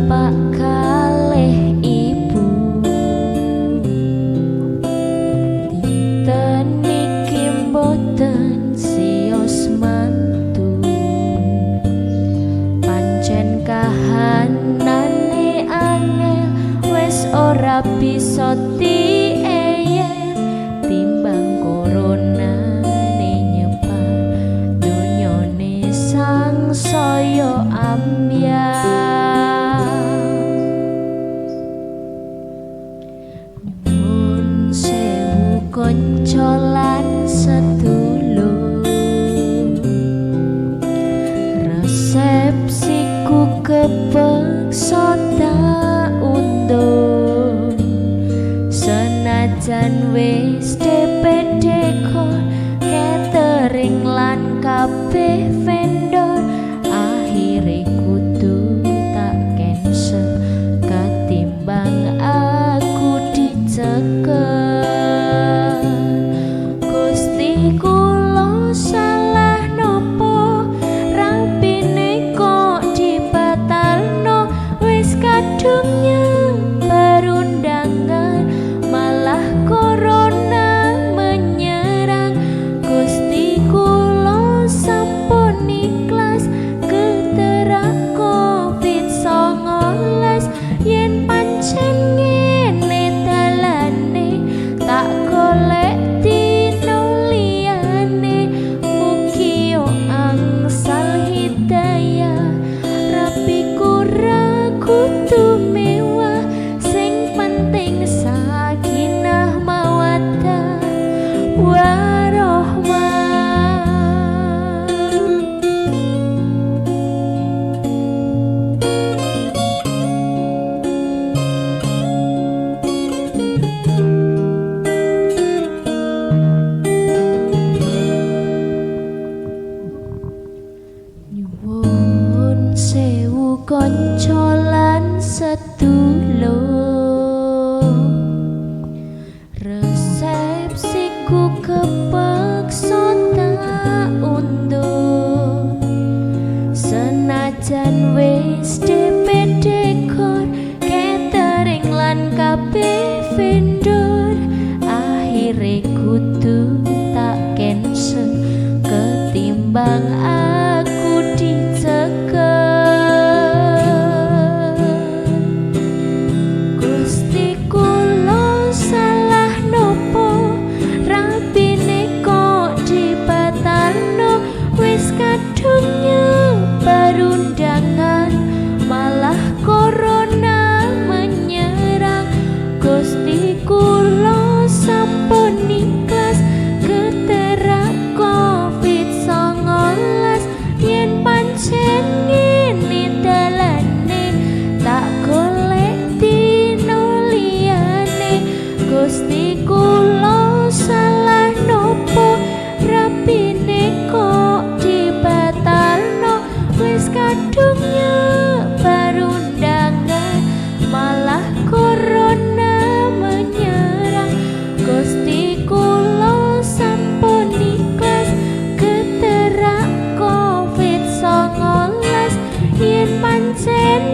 Bapak kalih ibu. Dinten niki mboten sios mantu, pancen kahanane angel wis ora bisa dieyel, timbang koronane nyebar dunyane sangsaya ambyar. Nyuwun sewu kanca lan sedulur, resepsiku kepeksa tak undur, senajan wis DP dekor catering lan kabeh vendor, akhire kudu tak cancel ketimbang aku dicekel. Gusti kula salah nopo, rapine kok dibatalno, wis kadung nyebar undangan malah corona menyerang. Gusti kula sampun ikhlas keterak Covid-19, yen pancen ngene dalane tak golek dino liyane. Mugi yo angsal hidayah, rapiku ra kudu mewah, sing penting sakinah mawaddah warahmah. Nyuwun sewu kanca lan sedulur, resepsiku kepeksa tak undur, senajan wis DP dekor catering lan kabeh vendor, akhire kudu tak cancel ketimbang aku dicekel. Gusti kula salah nopo, rapine kok dibatalno, wis kadung nyebar undangan malah corona menyerang. Gusti kula sampun ikhlas keterak Covid-19, yen pancen ngene dalane tak golek dino liyane. Gusti kula salah nopo, rapine kok dibatalno, wis kadung nyebar undangan malah corona menyerang. Gusti kula sampun ikhlas keterak Covid-19, yen pancen